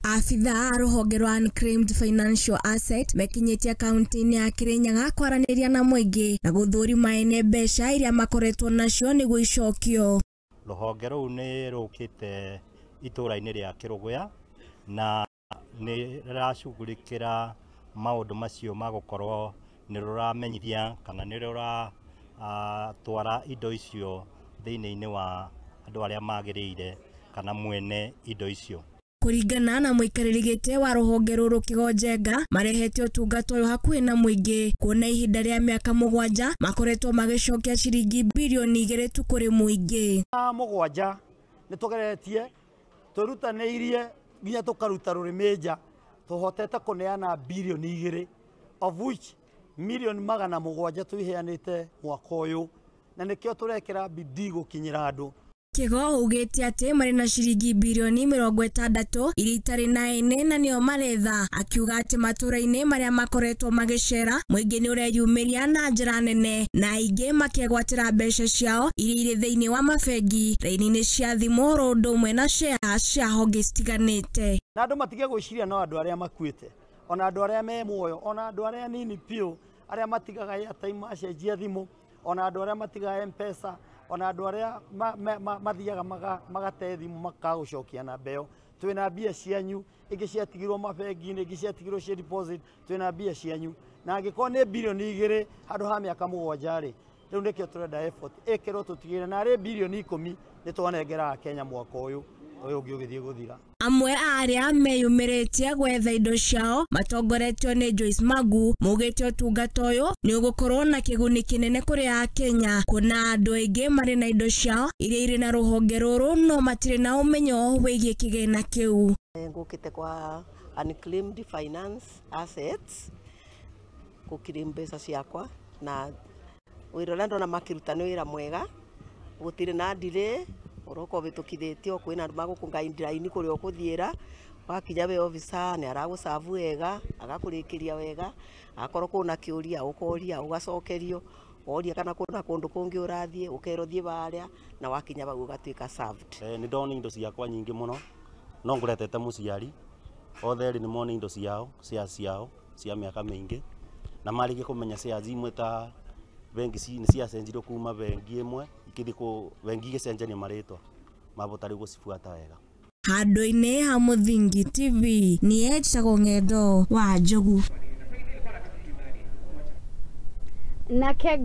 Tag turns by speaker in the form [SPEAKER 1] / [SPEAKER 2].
[SPEAKER 1] Abithaa a rũhonge rwa Unclaimed Financial Asset mekinyĩtie kaunti-inĩ ya Kirinyaga kwaranĩria na mũingĩ na gũthũrima ene mbeca iria makoretwo nacio nĩguo icokio.
[SPEAKER 2] Rũhonge rũu nĩ rũkĩte itũũra-inĩ rĩa Kĩrũgũya na nĩ rũracugurikĩra maũndũ macio ma gũkorwo nĩ rũramenyithia kana nĩ rũratwara indo icio thĩinĩ-inĩ wa andũ arĩa magĩrĩire kana mwene indo icio.
[SPEAKER 1] Kũringana na mũikarĩri gĩtĩ wa rũhonge rũrũ Kĩgonjenga, marehete ũtungata ũyũ hakuhĩ na mũingĩ kuona ihinda rĩa mĩaka 7 makoretwo magĩcokia ciringi birioni 2 tu kũrĩ mũingĩ.
[SPEAKER 3] 7 nĩ tũgeretie twĩrutanĩirie nginya tũkaruta rũrĩmĩ nja tũhotete kũneana birioni 2 of which milioni 700 tũiheanĩte mwaka ũyũ, na nĩkĩo tũrekĩra bidii gũkinyĩra andũ.
[SPEAKER 1] Kĩgo augĩte atĩ marĩ na ciringi birioni 60 iria itarĩ na ene na nĩo maretha, akiuga atĩ matũũra-inĩ marĩa makoretwo magĩcera mũingĩ nĩ ũreyumĩria na njĩra nene na aingĩ makegwatĩra mbeca ciao iria irĩ thĩinĩ wa mabengi, raini-inĩ cia thimũ oro ũndũ ũmwe na share cia honge citiganĩte.
[SPEAKER 3] Na andũ matige gwĩciria no andũ arĩa makuĩte, ona andũ arĩa me muoyo, ona andũ arĩa nini biũ, arĩa matigaga airtime macenjia thimũ, ona andũ arĩa matigaga M-Pesa, ona andũ arĩa mathiaga magate thimũ makagũcokia namba ĩyo. Twĩna mbia cianyu, ingĩ ciatigirwo mabengi-inĩ, ingĩ ciatigirwo cia deposit, twĩna mbia cianyu. Na angĩkorwo nĩ birioni 2 handũ ha mĩaka 7 rĩ, rĩu nĩkĩo tũrenda effort ĩkĩrwo tũtigĩrĩre na arĩ birioni 10 nĩ twanengera Akenya mwaka ũyũ ũngĩ ũgĩthiĩ gũthira.
[SPEAKER 1] Amwe a arĩa meyumĩrĩtie gwetha indo ciao matongoretio nĩ Joyce Magu maugĩte ũtungata ũyũ nĩ ũgũkorwo na kĩguni kĩnene kũrĩ Akenya kuona andũ aingĩ marĩ na indo ciao iria irĩ na rũhonge rũrũ no matirĩ na ũmenyo wĩgiĩ kĩgĩna kĩu.
[SPEAKER 4] Ngũkĩte kwa Unclaimed Finance Assets gũkiria mbeca ciakwa na wĩra ũrĩa ndona makĩruta nĩ wĩra mwega, gũtirĩ na delay, ũroka ũhĩtũkithĩtio kwĩna andũ magũkũ raini kũrĩa ũkũthiĩra, wakinya wĩ officer nĩ aragũcabu wega, agakũrĩkĩria wega, akorwo kwĩna kĩũria ũkoria ũgacokerio, woria kana kwĩna kũndũ kũngĩ ũrathiĩ ũkerwo thiĩ harĩa, na wakinya hau ũgatuĩka served.
[SPEAKER 5] Nĩ ndona indo ciakwa nyingĩ mũno, no ngũretete mũciari, othe erĩ nĩ mona indo ciao, shares ciao cia mĩaka mĩingĩ, na marĩkia kũmenya shares imwe ta bengi nĩ ciacenjirio kuma bengi ĩmwe ikĩthiĩ kũ bengi igĩcenjania marĩtwa mabota rĩu gũcibuata wega.
[SPEAKER 1] Handũ-inĩ ha Mũthingi TV niĩ njĩtagwo Ng'endo wa Njogu.
[SPEAKER 6] Nake